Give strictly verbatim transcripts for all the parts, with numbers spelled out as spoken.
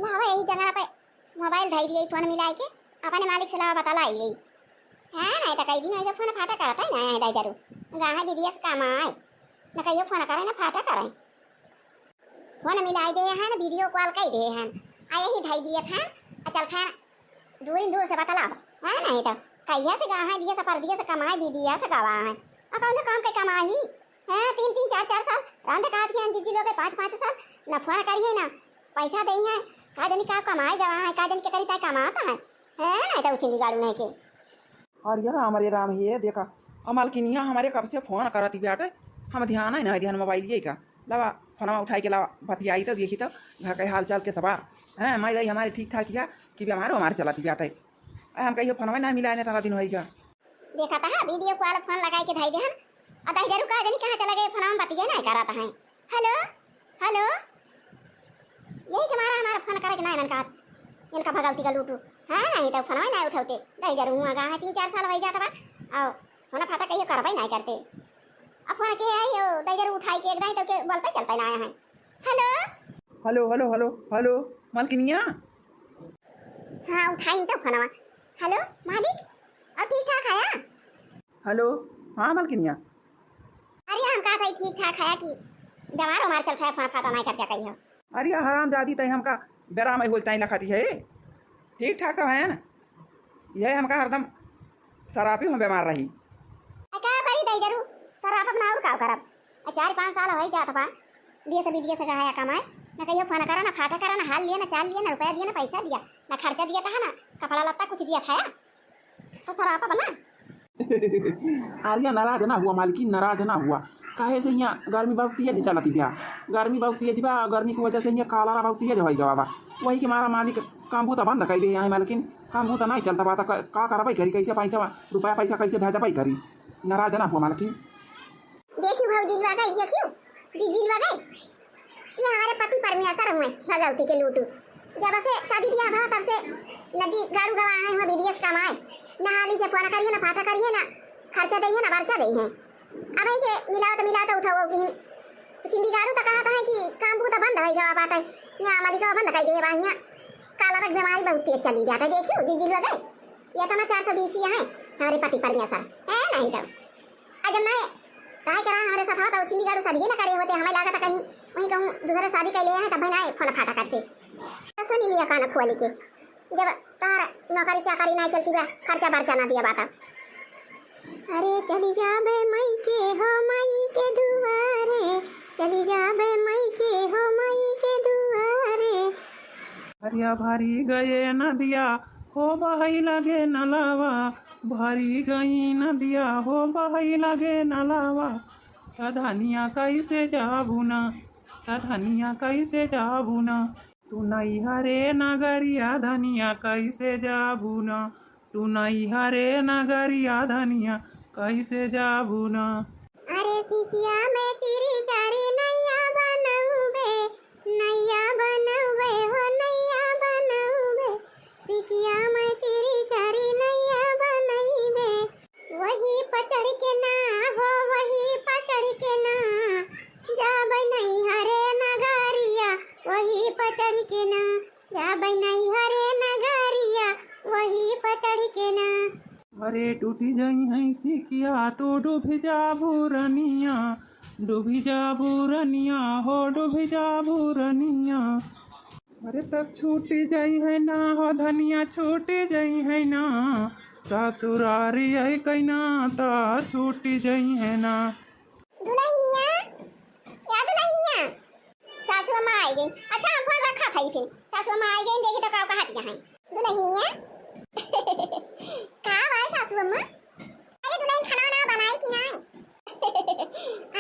लावा यही जगह पे मोबाइल धई दिए, फोन मिलाई के अपने मालिक से लावा बतलाई। हाँ, नहीं तो कई दिन ऐसे फोन फाटा करत है ना, है दाई दारू। गाँव है विदेश कमाए, न कहियो फोन करे, न फाटा करे। फोन मिलाई दे हैं, न वीडियो कॉल कई दे हैं। आ यही धई दिए हैं, आ चल खाए दूर दूर से बतलाओ। हाँ, नहीं तो कहिया से गाँव है, दिए से परदिया से कमाए, विदेश से गवा है। आ कौनो काम के कमाई? हैं, तीन तीन चार चार साल रांध काट के जिज्जी लोग के पाँच पाँच साल न फोन करिए ना पैसा दे हैं। का जानी का कमाए गवा है, का जानी के करी ताई कमाता है। हैं, नहीं तो उछिंदी गाड़ू नहीं के। अरे राम, अरे राम, ये देखा, अ मलकिनिया हमारे कब से फोन करत बाटे, हम ध्यान ही नहीं दिहन मोबाइल ये का। लावा, फोनवा उठाई के लावा, बतियाई तो देखी तो घर के हाल चाल के सवार। हैं, माई दाई हमारे ठीक ठाक है कि बीमार हमारे चलत बाटे। आ, हम कहियो फोनवा ना मिलाए ने तारा दिन होई का। देखा था वीडियो कॉल फोन लगाई के धई देहन। आ दाई दारू का जानी कहाँ चला गए, फोनवा में बतिये नहीं करत हैं। हेलो, हेलो, यही के मारा हमारा फोन करे के ना इनका, इनका भगवती का लूटू। हाँ, नहीं तो फोनवा नहीं उठाते। दाई दारू हुआ गा है, तीन चार साल हो जाता बा। आओ, फोन फाटा कहियो करबे नहीं करते। अब फोन के आई हो, दाई दारू उठाई के एक दाई तो के बोलते चलते ना आया है। हेलो, हेलो, हेलो, हेलो, हेलो, मलकिनिया। हाँ, उठाई तो फोनवा। हेलो, मालिक, और ठीक ठाक है? हेलो, हाँ मलकिनिया। अरे हम का सही ठीक ठाक है कि जवार हमार चल खाए, फोन फाटा नहीं करके कही हो। अरे हराम जादी, तई हमका बेरा में होल तई लखती है। ठीक ठाक तो है ना, यह हमका हरदम शराबी में बीमार रही। आ का करी दाई दारू, शराब अपना और का करब? आ चार पाँच साल हो जात बा, दिए से विदेश से गया कमाए, ना कहियो फोन करा, ना फाटा करा, ना हाल लिया, ना चाल लिया, ना रुपया दिया, ना पैसा दिया, ना खर्चा दिया था, ना कपड़ा लत्ता कुछ दिया था। तो शराब बना। आर्या नाराज ना हुआ मालकिन, नाराज ना हुआ। काहे से यहाँ गर्मी बहुत तेज चलती बा, गर्मी बहुत तेज बा, गर्मी की वजह से यहाँ कालारा बहुत तेज होई गवा बा। वही के मारा मालिक काम बूता बंद कर दे यहाँ मालकिन, काम बूता नहीं चलता बा, तो क-, का करबै करी, कैसे पैसा रुपया पैसा कैसे भेजबै करी? नाराज ना हुआ मालकिन। देखियो भौजी लोग, देखियो जीजी लोग, ये हमारे पति परमेश्वर हुए भगवती के लूटू। जब से शादी ब्याह भा तब से नदी गाड़ू गवा है हुआ विदेश कमाए, नहाली से फोन करिए ना, फाटा करिए ना, खर्चा दे है ना, बर्चा दे है। अब है के मिलाओ तो मिलाओ तो उठाओ कि चिंदी गाड़ू तो कहत है कि काम बूता बंद है गवा बाटे, यहाँ मलिकवा बंद कर दे बा, यहाँ कालारक बीमारी बहुत तेज चली बाटे। देखियो जीजी लोग, ये तो ना चार सौ बीस है हमारे पति परमेश्वर है, नहीं तो अजब नहीं, काहे करा हमरे साथ तो चिंदी गाड़ू शादी ना करे होते, हमें लागत कहीं वहीं कहूँ दूसरे शादी कर लिए हैं, तब ना फोन फाटा करते। तो सुनी लिया कान खोल के, जब तार नौकरी चाकरी नहीं चलती बा, खर्चा बर्चा ना दिया बाता। अरे चली जाबे मई के हो मई के दुआरे, चली जाबे मई के हो मई के दुआरे। हरिया भरी गए नदिया हो बहई लगे नलावा, भरी गई नदिया हो बहई लगे नलावा। त धनिया कैसे जाबू ना, त धनिया कैसे जाबू ना, तू नैहरे नगरिया धनिया कैसे जाबू ना, तू नैहरे नगरिया धनिया कैसे जाबू ना। अरे सिकिया में चिरी चारी नैया बनौबे, नैया बनौबे हो नैया बनौबे, सिकिया में चिरी चारी नैया बनैबे। वही पचड़ के ना हो, वही पचड़ के ना, जाबै नैहरे नगरिया, वही पचड़ के ना, जाबै नैहरे नगरिया, वही पचड़ के ना। अरे टूटी जइहैं सिकिया तो डूबी जाबू रनिया, डूबी जाबू रनिया हो, डूबी जाबू रनिया। अरे त छूटी जइहैं ना हो धनिया, छूटी जइहैं ना, ससुरारी आई कैना त छूटी जइहैं ना। दुलहिनिया, या दुलहिनिया। सासू अम्मा आई गई। अच्छा, हम फोन रखा था इसे। सासू अम्मा आई गई, देखी तो का कहत यहाँ है। दुलहिनिया। का भाई सासू अम्मा? अरे दुलहिन, खाना वाना बनाए कि नहीं?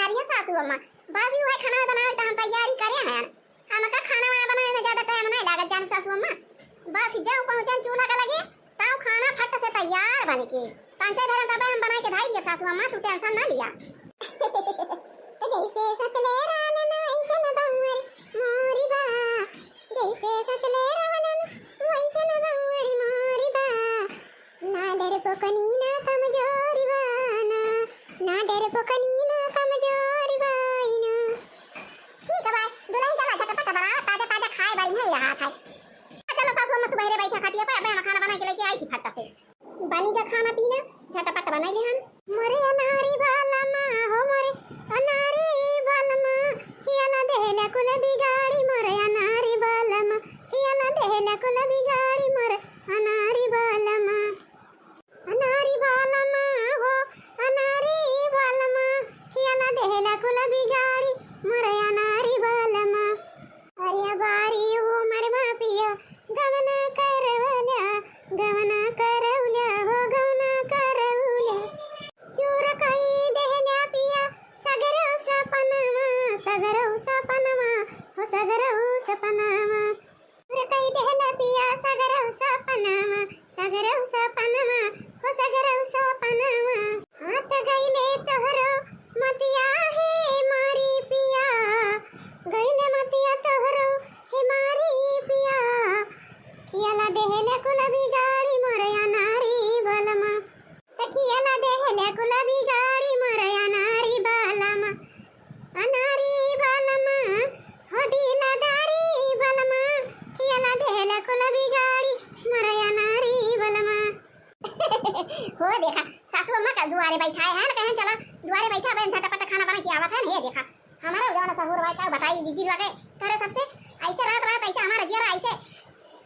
अरे सासू अम्मा, बस यू है खाना बनाए तो हम तैयारी करे हैं। हमका खाना वाना बनाए में ज्यादा टाइम नहीं लागत जान सासू अम्मा। बस जाओ पहुँचन चूल्हा का लगे, ताऊ खाना फट से तैयार बन के। पाँचे भरन का हम बनाए के धाई दिया सासू अम्मा, तू टेंशन ना लिया। तो जैसे सोचले रहलन वैसन बउर मोरी बा, जैसे सोचले रहलन वैसन बउर मोरी बा। ना डर पोकनी ना कमजोरी बा ना, ना डर पोकनी ना कमजोरी बा ना। ठीक है भाई, दुलहिन चला झटपट बनावा, ताजा ताजा खाए वाली नहीं रहा था। तू बहरे बैठा खटिया पे, अबे हम खाना बनाई के लेके आई थी फट्टा से। बनी का खाना पीना, झटपट बनाई ले हम। मोरे अनारी बालमा हो, मोरे अनारी बालमा, खियाला देहला कुल बिगाड़ी, मोरे अनारी बालमा, खियाला देहला कुल बिगाड़ी, मोरे अनारी बालमा। अनारी बालमा हो, अनारी बालमा, खियाला देहला कुल बिगाड़ी, मोरे अनारी बालमा। अरे बारी उमर मा पिया, गवना करवल्या, गवना करवल्या हो, गवना करवल्या। चूर कई देहल्या पिया, सगरो सपनवा, सगरो सपनवा हो, सगरो सपनवा। चूर कई देहल्या पिया, सगरो सपनवा, सगरो सपनवा हो, सगरो सपनवा। हाथ गईले तोहरो मतिया हे मारी पिया, गईले मतिया तोहरो हे मारी पिया। खियाला देहले कुल बिगाड़ी मोरे अनारी बालमा, त खियाला देहले कुल बिगाड़ी मोरे अनारी बालमा। अनारी बालमा हो, दिलदारी बालमा, खियाला देहला कुल बिगाड़ी, मोरे अनारी बालमा। हो देखा, सासू अम्मा का दुआरे बैठाए हैं, कहें चला दुआरे बैठा, बहन झटपट खाना बना के आवत है। ये देखा, हमारा जौन सहूर भाई का बताई, जीजी लगे तोरे सबसे, ऐसे रात रात ऐसे हमारा जियरा ऐसे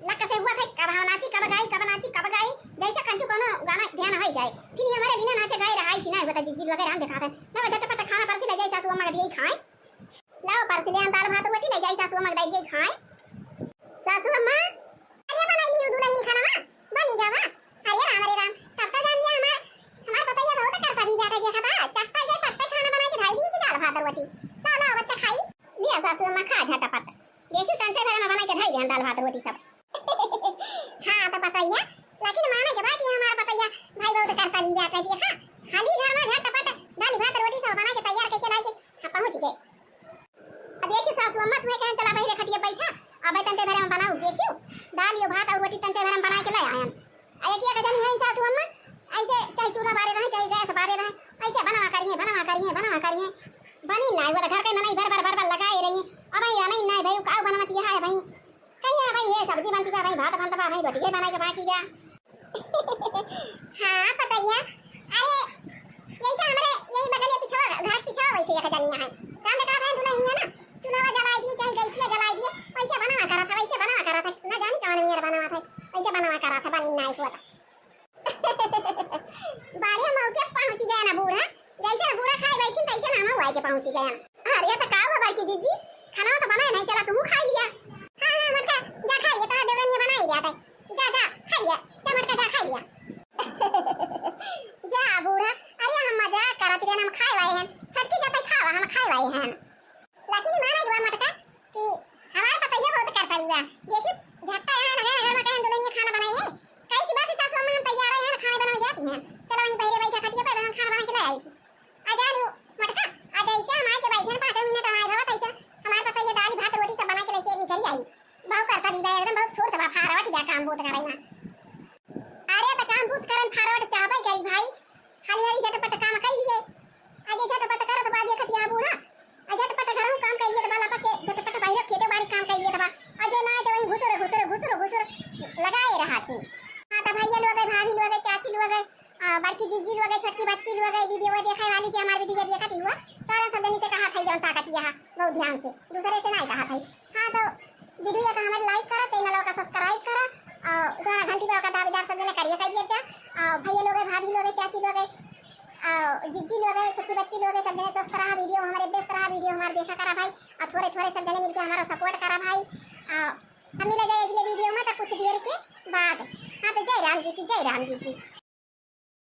लक से हुआ था, कब हाँ नाची, कब गाई, कब नाची, कब गाई, जैसे कंचू कोनो गाना ध्यान हो जाए। फिर ये हमारे बिना नाचे गाए रहाई थी ना, बता जीजी वगैरह हम दिखाते हैं। लाओ झटपट खाना परसी ले जाई सासू अम्मा का दिए खाए। लाओ परसी ले हम दाल भात रोटी ले जाई सासू अम्मा का दिए खाए। सासू अम्मा, अरे बनाई ली दुल्हन खाना ना, बनी गवा। अरे राम, अरे राम, तब तो जान लिया हमार, हमार पतैया बहुत करता भी जाता देखा था, चट्टा के पत्ते खाना बनाई के धाई दी थी दाल भात रोटी। लाओ, लाओ बच्चा खाई। लिया सासू अम्मा खा झटपट। देखी, तंचे भरे में बनाई के धई देहन दाल भात रोटी सब। हाँ, तो पतैया, लेकिन माने के बा कि हमार पतैया भाई बहुत करता नहीं जात रहती है। हाँ, हाली घर में झटपट दाल भात रोटी सब बना के तैयार करके लाई के हाँ, पहुँच गए। अब देखी सासू अम्मा, तुम्हें कहन चला बहिरे खटिया बैठा, अब तंचे भरे में बनाऊ, देखियो, दाल यो भात और रोटी तंचे भरे में बना के ले आयन। आ एक, एक जनी है सासू अम्मा, ऐसे चाहे चूल्हा बारे रहे, चाहे गैस बारे रहे, ऐसे बनवा करिए, बनवा करिए, बनवा करिए। बनी ना, वो तो घर के मनई भर, भर, भर, भर लगाए रही। अब भाई, नहीं, नहीं भाई, काऊ बनवत यह है भाई। कहिए भाई, ये सब्जी बनती बा भाई, भात बनता बा भाई, रोटिए बनाए के बाकी बा। हाँ, पतैया। अरे, यही तो हमरे, यही बगल ये पिछवा, घर पिछवा वैसे एक जनिया है। काम देखा है दुल्हनिया ना, चूल्हा जलाई दिए, चाहे गैसिया जलाई दिए, वैसे बनवा करा था, वैसे बनवा करा था। ना जानी कौन मेर बनवा था, वैसे बनवा करा था, बनी ना एक। बारे मौके पहुँच गया ना बूढ़ा, जैसे ना बूढ़ा खाए बैठिन, तैसे ना हम आए के पहुँच गया। अरे तो का हुआ बड़की जीजी, खाना तो बनाए नहीं, चला तू खा लिया। हाँ, हाँ, मटका, जा खा लिया, तोहरा देवरनिया बनाई दिया था। जा, जा, खा लिया, जा मटका, जा खा लिया। जा बूढ़ा, अरे हम मजाक करत रहे, हम खाए वाले हैं, छटकी जाते खावा, हम खाए वाले हैं। लेकिन माना एक बार मटका कि हमार पतैया बहुत करता लिया। देखी, झट्टा यहाँ नगर, नगर में कहें दुल्हनिया खाना बनाई है। कैसी बात है सासू अम्मा, हम तैयार हैं, खाने बनावे जाती हैं। चलो वहीं बहरे बैठा खटिया पे, हम खाना बना के ले आई थी। आ जा रियो मटका, आ जैसे हम आए के बैठे हैं, पाँच मिनट हमारे घर, तैसे हमार पतैया दाल भात रोटी सब बना के लेके निकल आई। बहुत करता लिया, एकदम बहुत फुर्त बा, फारवट जा काम बहुत करे ना। अरे तो काम बहुत करन फारवट चाहबे करी भाई, हाली हाली झटपट काम कर लिए। आगे झटपट करत बा, देखत या बूढ़ा। आ झटपट घरहू काम कर लिए त बा, लपक के झटपट बाहर खेते बाड़ी काम कर लिए त बा। आ जे ना, जे वहीं घुसुर, घुसुर, घुसुर, घुसुर लगाए रहा थी। हाँ, तो भैया लोग, भाभी लोग, चाची लोग, आ, बड़की जीजी लोग, छोटकी बच्ची लोग, वीडियो देखे वाली जे हमार वीडियो देखत ही हुआ, तो सब जनी से कहा था, जौन ताकत यहाँ बहुत ध्यान से, दूसरे से नहीं कहा था। हाँ, तो वीडियो का हमारे like करा, channel का subscribe करा, और जरा घंटी पे का दाबेदार सब जने करिए, करिए जा। और भैया लोग, भाभी लोग, चाची लोग, और जिज्जी लोग, छोटी बच्ची लोग, सब जने स्वस्थ रहा, वीडियो हमारे व्यस्त रहा, वीडियो हमारे देखा करा भाई, और थोड़े थोड़े सब जने मिलके हमारा support करा भाई। और हम मिला जाए अगले वीडियो में, तो कुछ देर के बाद। हाँ, तो जय राम जी की, जय राम जी की।